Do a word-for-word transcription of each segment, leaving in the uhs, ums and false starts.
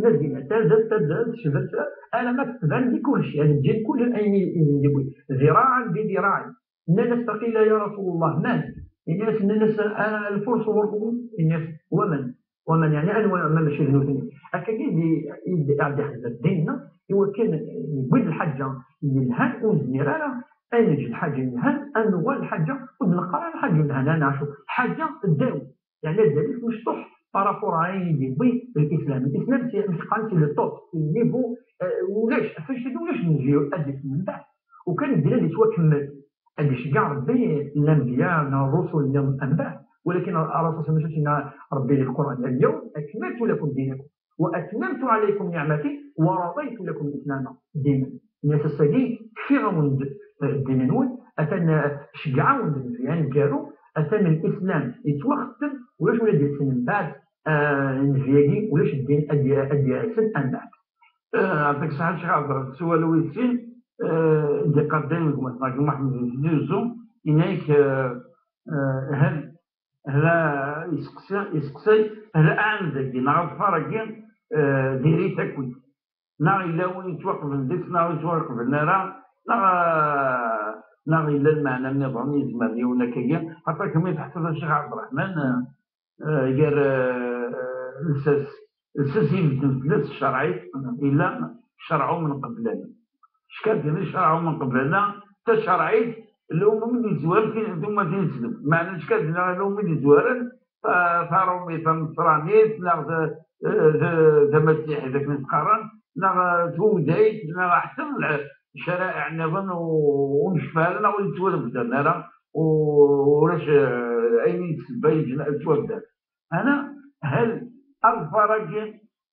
Tazginat, tazart, tazart, tecbet, alamma tettban di kulci, ad ǧǧin kul ayen i, i d-yewwi. Ḍiraɛen bi ḍiraɛen. Nnan-as: "Faqila ya Rasulullah, man?" Ini-as, nnan-as: "Ah, lfurs wa ṛṛum." Ini-as: "Wa man? Wa man?" Yeɛni anwa, ma mačči d nutni. Akkagi i d-, i d-, i d-iḥezzeb ddin-nneɣ, i wakken yewwi-d lḥaǧa yelhan ur nezmir ara ad neǧǧ lḥaǧa yelhan, ad nuɣal lḥaǧa ur d-neqqar ara lḥaǧa yelhan, ad neɛcu. Lḥaǧa teddawi. Yeɛni azal-is mecṭuḥ par rapport ar ayen i d-yewwi l'islam. L'islam, c'est, amek qqaren, c'est le top, c'est le niveau, euh, ulac, ɣef wannect-agi ulac nnbi ad d-yas mbeɛd. Ukan ddin ad yettwakemmel, ad iceggeɛ Rebbi lanbiya neɣ ṛṛusul nniḍen mbeɛd. Walakin Ṛṛasul صلى الله عليه وسلم yenna Rebbi di Lqur'an: "اليوم أكملت لكم دينكم وأتممت عليكم نعمتي ورضيت لكم الإسلام دينا." Yenna-as ass-agi kfiɣ-awen-d, eh, ddin-nwen, atan, eh, ceggɛeɣ-awen-d nnbi aneggaru, atan l'islam yettwaxettem, ulac ula d-yasen mbeɛd, eh, nnbi-agi, ulac ddin ad d-, ad d-yasen mbeɛd. Eh, ɛṭik ṣṣeḥḥa, Ccix Ɛebd Ṛṛaḥman, s wawal wis sin, eh, i d-iqqar dayem gma-tneɣ Muḥemmed Tizi Uzzu, yenna-ak, eh, eh, hal, hal, iseqsa-, iseqsay, hal aɛaned-agi, neɣ aḍfar-agi, eh, diri-t akkit. Neɣ yella win yettwaqblen deg-s, neɣ ur yettwaqblen ara, neɣ, eh, neɣ yella lmeɛna nniḍen, yezmer yiwen akkagi, xaṭer kemm i tḥesbeḍ a Ccix Ɛebd Ṛṛeḥman, eh, eh, gar, eh, lsas, lsas ibedden fell-as ccerɛit, illa ccerɛu men qeblana. Ckaden ccerɛu men qeblana, tacerɛit, lewmum i d-yezwar tin, tumatin n sdem. Meɛna ckaden lewmum i d-yezwaren, ta-, taṛumit, taneṣranit, neɣ ta-, eh, ta-, tamasiḥit, akken i s-qqaren, neɣ, eh, tudayt, neɣ ḥetta lɛ-, ccaraɛiɛ nniḍen u-, ur necfi ara, neɣ ur yettwabdaren ara, u-, ulac, eh, ayen i d ssebba yeǧǧen ad ttwabdaren. Ana, hal aḍfar-agi,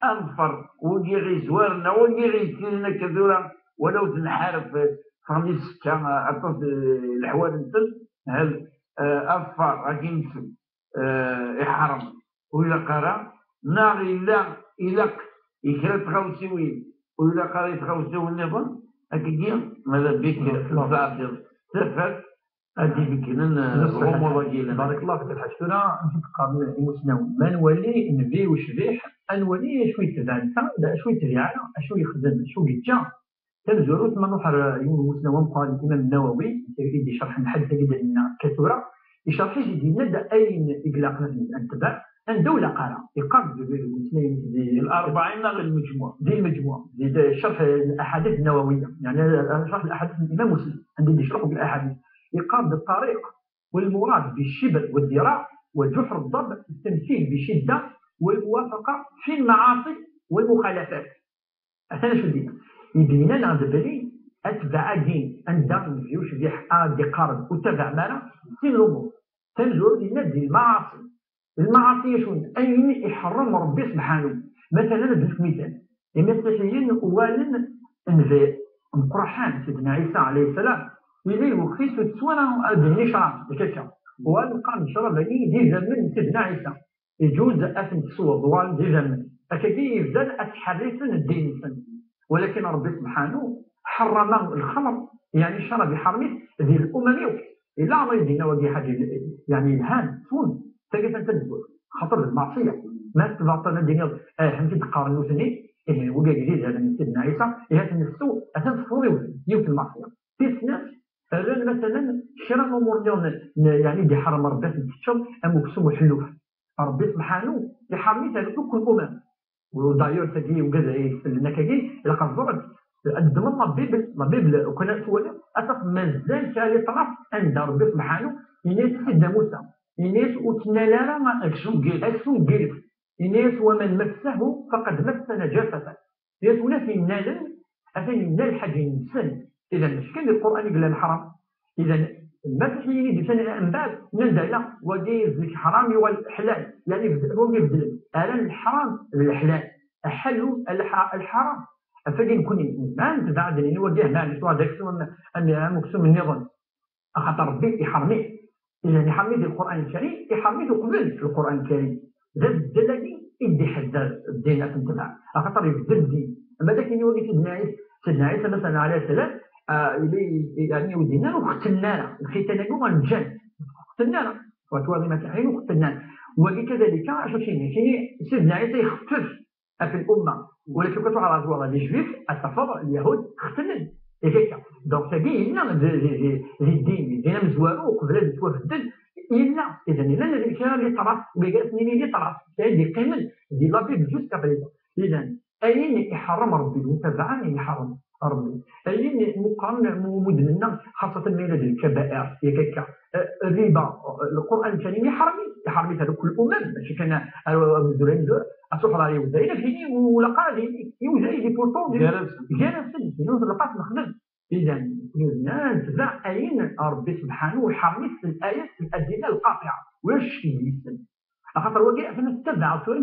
aḍfar wigi ɣ-izwaren, neɣ wigi ɣ-yettilin akka tura, walaw tenḥaref, ffɣen i ssekka, aṭas, eh, leḥwal-nsen, hal, eh, aḍfar-agi-nsen, eh, iḥṛem, ur ilaq ara, neɣ illa ilaq i kra n tɣawsiwin, ur ilaq ara i tɣawsiwin nniḍen, akkagi, mada bik tɛeddiḍ tafat, ad d-ibeggnen, eh, lɣumuḍ-agi. Barak Allah fik a Lḥaǧ. Tura, amek i d-qqaren imusnawen? Ma nwali nnbi ucbiḥ, ad nwali acu yetbeɛ netta, d acu yetbiɛ ara, acu yexdem, acu yeǧǧa. Tamezwarut, ma nruḥ ar yiwen n umusnaw ameqqran, Imam Nawawi, i d-icerḥen lḥadit-agi d-nenna akka tura, icerḥ-it-id, yenna-d ayen i ilaqen ad, ad netbeɛ, anda ur ilaq ara. Yeqqar-d deg, deg umeslay-ines di L-Arbaɛin neɣ Lmejmuɛ? Di Lmejmuɛ, di, di Cerḥ Laḥadit Nawawiya, yeɛni Cerḥ Laḥadit n Imam Muslim, anda i d-yecreḥ deg laḥadit. Yeqqar-d: "الطريق والمراد بالشبر والذراع وجحر الضب التمثيل بشدة والموافقة في المعاصي والمخالفات." Atan acu d-yenna. Yebyen-aneɣ-d belli atbaɛ-agi anda nnbi ucbiḥ ara d-iqqaren ur ttabaɛem ara, sin lumuṛ. Tamezwarut yenna-d di lmaɛaṣi. Lmaɛaṣi acu-tent? Ayen iḥeṛṛem Ṛebbi subḥanu. Matalan, ad d-nefk mital. Imasiḥiyen uɣalen nnbi ameqqran, Sidna Ɛisa ɛalayhi sslam, yella iwexx-it ur tettu ara ad d-nini ccṛab, d akka. Uɣalen qqaren ccṛab-agi d idammen n Sidna Ɛisa. Iǧuz ad ten-tesweḍ, uɣalen d idammen. Akkagi yebdan ad ttḥerrifen ddin-nsen. Walakin Ṛebbi subḥanu ḥeṛṛama lxemr, yeɛni ccṛab iḥeṛṛem-it di lumam akk. Yella ṛṛay d-yenna wagi ḥaǧa, yeɛni yelhan, tfun, tagi atan tazwart, xaṭer d lmeɛṣiyya. Ma tebɣaḍ ad d-tiniḍ, ah, amek i d-qqaren nutni, ihi wagi d idammen n Sidna Ɛisa, ihi ad ten-nessew, atan tefruḍ yiwet, yiwet n lmeɛṣiyya. Tis snat, rran matalan kra n umur nniḍen, n, yeɛni d-iḥeṛṛem Ṛebbi ad ten-teččeḍ, am uksum uḥelluf. Ṛebbi subḥanu iḥeṛṛem-it ar akk lumam. U d'ailleurs, tagi, ugad ay isellen akkagi, ilaq ad ẓren, ad ddmen la Bible, la Bible, ukan ad twaliḍ, ad tafeḍ mazal kra les traces anda Ṛebbi subḥanu yenna-yas i Sidna Musa, yenna-yas ur ttnal ara aksum n yilef. Yenna-yas: "ومن مسه فقد مس نجاسة." Yenna-yas win ad t-yennalen, atan yenna lḥaǧa-nsen. Idan, mačči kan di Lqur'an i yella lḥaṛam. Idan, lmasiḥiyin i d-yusan mbeɛd, nnan-d ala, wagi zik ḥaṛam yuɣal ḥlal, yeɛni bed-, wagi beddlen. Rran lḥaṛam d leḥlal, aḥallu lḥa-, lḥaṛam. Ɣef wagi nekni nezmer ad netbeɛ ad d-nini wagi, meɛlic, wa d aksum am, am, am uksum nniḍen. Axaṭer Ṛebbi iḥeṛṛem-it. Idan iḥeṛṛem-it di Lqur'an Lkarim, iḥeṛṛem-it uqbel Lqur'an Lkarim. D abeddel-agi i d-iḥedder ddin ad t-netbeɛ. Axaṭer ibeddel ddin. Ama d akken i wagi Sidna Ɛisa, Sidna Ɛisa, masalan, ɛalayhi sslam, ah, yella i-, i-, yeɛni ur d-yenna ur xettnen ara. Lxitan-agi uɣalen ǧǧan. Ur xettnen ara. Fatwa d imasiḥiyen ur xettnen ara. Wagi kadalika, acu ttini? Ttini Sidna Ɛisa ixeffef. ɣef l'umma. Walakin kan truḥ ɣer les juifs, ad tafeḍ lyahud xetnen. Yak akka. Donc tagi yella di, di, di, di ddin, di ddin amezwaru, uqbel ad yettwabedden, yella. Idan yella kra les traces, wigi ad s-nini les traces, kra i d-yeqqimen di la Bible jusqu'à présent. Idan, ayen iḥeṛṛem Ṛebbi, d mutabaɛa i iḥeṛṛem Ṛebbi. Ayen meqqren mu-, mudden-nneɣ, xaṣṣatan ma yella d lkabair, yak akka. Eh, riba, eh, Lqur'an Lkarim iḥeṛṛem-it, iḥeṛṛem-it ar akk l'umam, mačči kan ar, ar amezruy amezruy, ad truḥeḍ ɣer Yiwzayen, ad k-yini, ulaqa ad yini, Yiwzayen, et pourtant, gar-asen. Gar-asen, yiwen n lqas nexdem. Idan, nutni ad netbeɛ ayen Ṛebbi subḥanahu iḥeṛṛem-it s l'ayat, s l'adilla lqaṭiɛa, ulac ccek deg-sen. Axaṭer wagi, atan ad tettabaɛeḍ tura,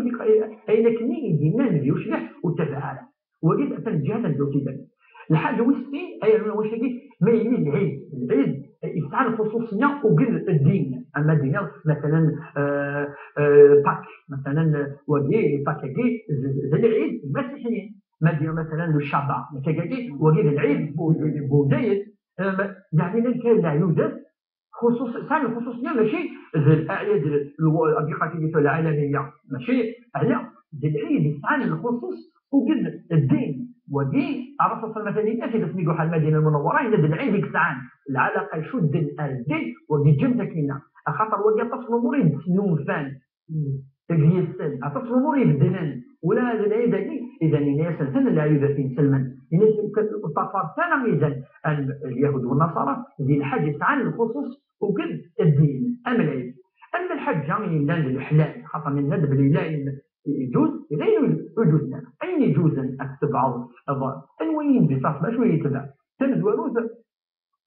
ayen akken i d-yenna Nnbi ucbiḥ ur ttabaɛ ara. Wagi, atan lǧihat anda ur t-iban. Lḥaǧa wis sin, ay rnu wacagi, ma yili lɛid. Lɛid, eh, yesɛa lxuṣuṣiya ugar ddin. Ama d-iniḍ, masalan, eh, eh, Pâques, masalan, eh, wagi, Pâques-agi, d, d lɛid n lmasiḥiyin. Ma d-iniḍ, masalan, le Shabbat, mačči agi, wagi d lɛid bu-, bu-, bu-, budayet. Eh, ma-, yeɛni, llan kan leɛyudat, xuṣuṣ-, sɛan lxuṣuṣiya mačči d leɛyad, lw-, ad iqal tigi tura lɛalamiya, mačči, ala, d lɛid yesɛan lxuṣuṣ ugar ddin. Wagi, Ṛṛasul ṣalla Llahu ɛalayhi wa sallam, atan yella-t, yella-t mi iruḥ ar Lmadina Lmunawwara, yella d lɛid i yesɛan, lɛalaqa icudden ar ddin, wagi ǧǧan-t akkinna. Axaṭer wagi aṭas n lumuṛ i d-snunfan deg yis-sen, aṭas n lumuṛ ibeddlen, ula d lɛid-agi, idan yenna-yasen, atan lɛid a t-inselmen. Yenna-yasen, ur ṭṭafar ara idan, am Lyahud u Nnaṣara, di lḥaǧa yesɛan lxuṣuṣ ugar ddin, am lɛid. Am lḥaǧa yellan d leḥlal, xaṭer nenna-d belli la iǧuz, la iǧuz, ayen iǧuzen ad t-tebɛeḍ, anwa i yendisas, acu i yetbeɛ? Tamezwarut,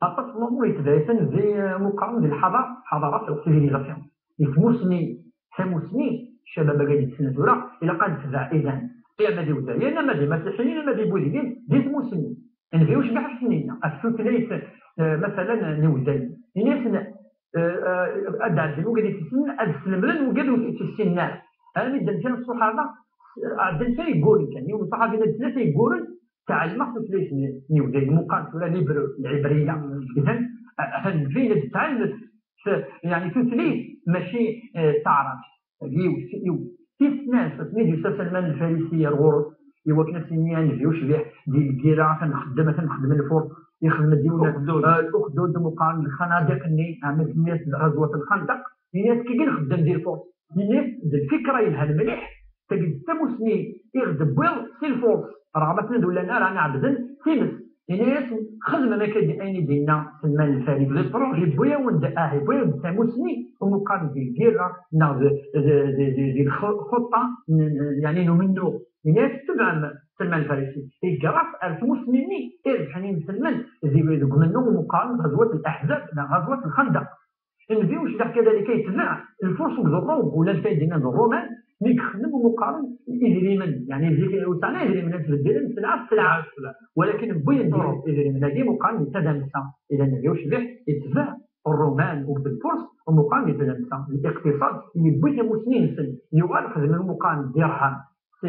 aṭas n lumuṛ yetbeɛ-iten di, eh, muqaren di lḥaḍa-, ḥaḍarat, la civilisation. Di tmusni, tamusni, ccabab-agi i d-yettesna tura, ilaq ad netbeɛ idan. Ama d Iwzayen, ama d Imasiḥiyen, ama d Ibudiyen, di tmusni. Nnbi ucbiḥ akken yenna, ɣef tutlayt, eh, masalan, n Iwzayen. Yenna-yasen, eh, eh, ad ɛedden wigad i t-issnen, ad slemden wigad ur t-issinen ara. Armi d-nsan ṣṣuḥaba, ɛedden kra yegguren kan. Yiwen n ṣṣuḥabi yenna-d tlata yegguren, tɛelmeɣ tutlayt n, n Iwzayen, muqaren tura l'hébreu, lɛibriya. Idan, a-, atan Nnbi la d-tɛelmet s, yeɛni tutlayt mačči, eh, taɛrabt. Yiwet, yiwet. Tis snat, asmi d-yusa Salman Lfarisi ar ɣur-s, i wakken ad s-yini a Nnbi ucbiḥ, di lgirra, atan nxeddem, atan nxeddem lfurṣ, ixdem-d yiwen, uxdud, eh, uxdud muqaren lxanadiq-nni, ɛni tenniḍ ɣazwat lxandaq, yenna-as kiki nxeddem di lfurṣ. Yenna-as d lfikra yelhan mliḥ, tagi d tamusni i ɣ-d-tewwiḍ si lfurṣ, rɣem aten d ullan ara ɛebden times. Yenna-yasen, xedmem akka ayen i d-yenna Salman Lfarisi. Yewwi-awen-d, ah, yewwi-awen-d tamusni, umuqaren di lgirra, neɣ d, d, d, d, di lxuṭṭa, n, n, yeɛni n umennuɣ. Yenna-yas, tebɛem Salman Lfarisi. Yeggra-t ar tmusni-nni irebḥen i Salman di, deg umennuɣ umuqaren, ɣazwat Laḥzab, neɣ ɣazwat Lxandaq. Nnbi ucbiḥ kadalika yetbeɛ lfurs akked Ṛṛum, ula d Faydina d Ṛṛuman, mi yexdem umuqaren idrimen, yeɛni zik ur sɛan idrimen ad sbeddilen sselɛa s sselɛa. Walakin wwin-d idrimen-agi muqaren di tadamsa. Ila Nnbi ucbiḥ yetbeɛ Ṛṛuman akked lfurs, umuqaren di tadamsa. Liqtiṣad yewwi tamusni-nsen, yuɣal xedmen umuqaren dirham. s,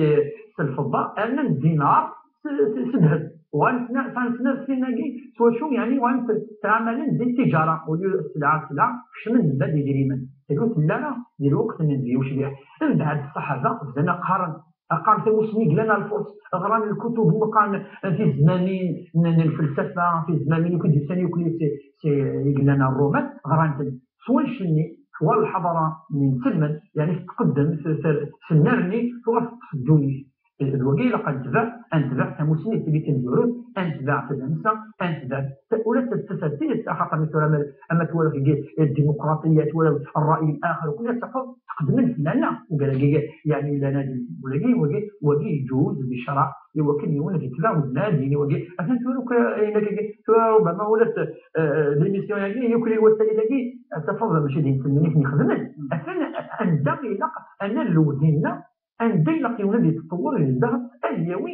s lfeḍḍa, rnan dinar s, s, s ddheb. Uɣalen sna-, sɛan snat sin-agi s wacu, yeɛni uɣalen t-, ttɛamalen di ttiǧara, au lieu sselɛa, sselɛa, kecmen-d d idrimen. Tagi ur telli ara di lweqt n Nnbi ucbiḥ. Mbeɛd ṣṣaḥaba bdan qqaren, qqaren tamusni yellan ar lfurs, ɣran lkutub meqqaren, tizmamin n, n lfelsafa, tizmamin akk i d-yusan yakk si, si, i yellan ar Ṛṛuman, ɣran-ten. S wannect-nni, twala lḥadara n yinselmen, yeɛni tettqeddem s, s, s nnar-nni, tuɣal teṭṭef ddunit. D wagi ilaq ad netbeɛ, ad netbeɛ tamusni tili tamezwarut, ad netbeɛ tadamsa, ad netbeɛ ta-, ula d tasaft, axaṭer mi tura ama, ama twalaḍ deg ddimuqraṭiyya, twalaḍ ṛṛay-nni axer, kul ass tafeḍ tqeddmen fell-aneɣ, ugar-agi, yeɛni llan ad wagi, wagi, wagi yeǧǧuz di ccṛeɛ, i wakken yiwen ad yetbeɛ win ad yini wagi, atan tura akk ayen akka, tura rubama ula d, eh, l'émission-agi, yakk wasayil-agi, ad tafeḍ mačči d inselmen i ten-ixedmen. Atan anda ilaq ad nallew dinna, anda ilaq yiwen ad yettewwer di zzheṛ, ad yawi,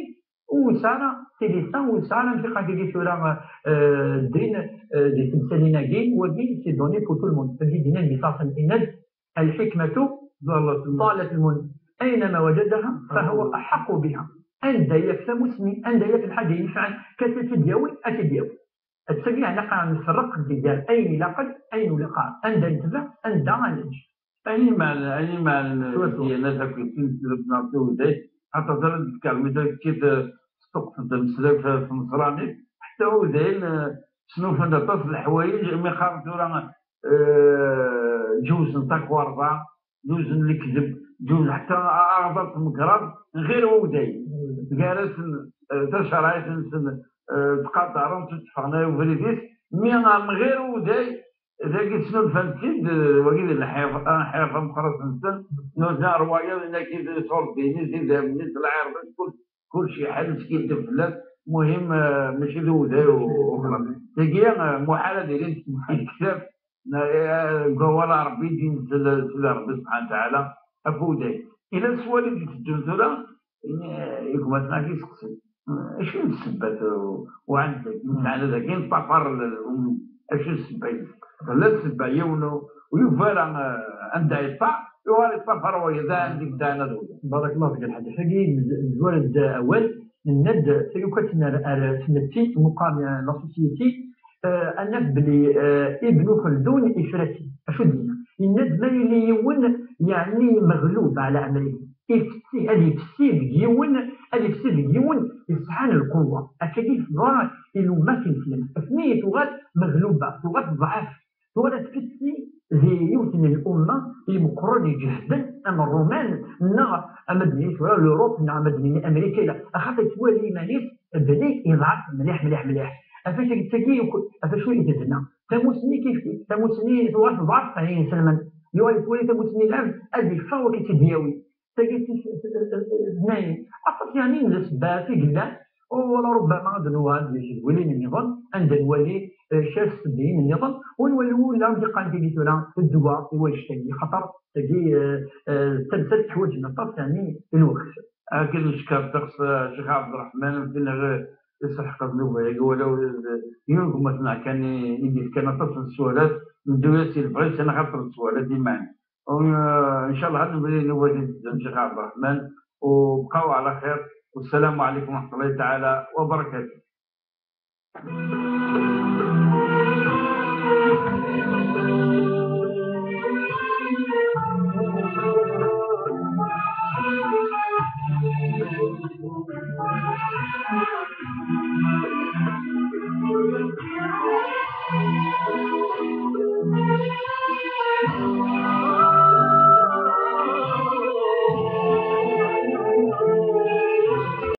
ur yesɛi ara tilisa, ur yesɛi ara amek iqal-agi tura, eh, ddin, eh, di temsalin-agi, wagi, c'est donné pour tout le monde. Wagi dinna Nnbi ṣalla Llahu ɛalayhi wa sallam, yenna-d, الحكمة ضالة المؤمن أينما وجدها فهو أحق بها. Anda yaf tamusni, anda yaf lḥaǧa yenfɛen, kan ad tt-id-yawi, ad tt-id-yawi. Ass-agi ilaq ad nferreq gar ayen ilaqen, ayen ur ilaq ara. Anda netbeɛ, anda ad neǧǧ. Ayen imeɛnen, ayen imeɛnen, swaswa, deg-i, akked tin n Rebbi neɣ d Tuhuday, Aṭas ara d-tefkeḍ mi tura kečči tesṭuqteḍ-d ameslay f tmeṣranit, ḥetta udayen, eh, snufan-d aṭas n leḥwayeǧ, mi qqaren tura, eh, ǧewzen takwerḍa, ǧewzen lekdeb, ǧewzen ḥetta aɣḍer n tmegraḍ, n ɣir udayen. Gar-asen, eh, tacerɛit-nsen, eh, ttqadaren-tt, ur tteffɣen ara ubrid-is, mi am ɣir uday, dagi snulfan-tt-id, eh, wagi d lḥiḍ, lḥiḍ ameqqran-nsen, nutni rwayeḍ, inaki d iṣurdiyen-is, idammen-is, lɛirḍ-is, kul, kulci ḥal, neskiddeb fell-as, muhim, eh, mačči d uday u-, uxlaṣ. Tagi, eh, muḥal ad ilint deg ktab, eh, deg wawal n Ṛebbi i d-inzel Sidi Ṛebbi subḥanahu wa taɛala ɣef uday. Ila swal i d-iteddun tura, eh, i gma-tneɣ i d-iseqsi. Acu n ssebba-t uɛand-agi, meɛna dagi neṭṭafar l-, l-, acu n ssebba-is? Tella ssebba yiwen u-, ur yufi ara, eh, anda yeṭṭaf, yuɣal yeṭṭafar wayeḍ, d aɛand i yeddan ad wali. Barakallahu fik, Lḥaǧ. Tagi nez-, nezwar-d awal, nenna-d tagi ukan ar, ar tmetti, muqam, eh, la société, eh, ad naf belli, eh, Ibn Khaldun ifra-tt-id. Acu d-yenna? Yenna-d ma yili yiwen, yeɛni, meɣlub ɛla amrihi, ifessi, ad ifessi deg yiwen, ad ifessi deg yiwen yesɛan lquwwa. Akkagi teḍra i lummat n tlamt. Asmi tuɣal meɣluba, tuɣal teḍɛef, tuɣal ad tfessi di yiwet n lumma imeqqren iǧehden am Ṛṛuman, neɣ ama d-nini tura l'Europe, neɣ ama d-nini Amrika, ila axaṭer yettwali iman-is belli yeḍɛef mliḥ, mliḥ, mliḥ. Ɣef wacu i d-, tagi akk, ɣef wacu i d-tenna? Tamusni kif kif, tamusni tuɣal teḍɛef, ɛni inselmen. Yuɣal yettwali tamusni lɛebd, ad yeffeɣ wakken tt-id-yawi. Tagi d tis-, d-, d-, d-, d-, aṭas yeɛni n lesbat i yellan, u wala rubbama ad nuɣal di tedwilin nniḍen, anda nwali, eh, kra n tsebbiyin nniḍen, u nwali ula d-iqqan tagi tura ddwa i wannect-agi, xaṭer tagi, eh, eh, d tamsalt teḥwaǧen aṭas yeɛni n lweqt. Akken neckeṛ ddeqs, eh, Ccix Ɛebderreḥman, am tin ara iselḥeqen nnuba-agi, wala ula d yiwen n gma-tneɣ kan i, i d-yefkan aṭas n sswalat, neddu-yas i lebɣi-s, anaxaṭer n sswalat iman. U, eh, ncallah ad nemlil nnuba-agi, Ccix Ɛebderreḥman, u bqaw ɛla xir. Wassalamu ɛalaykum wa raḥmatullahi taɛala wa barakatuh.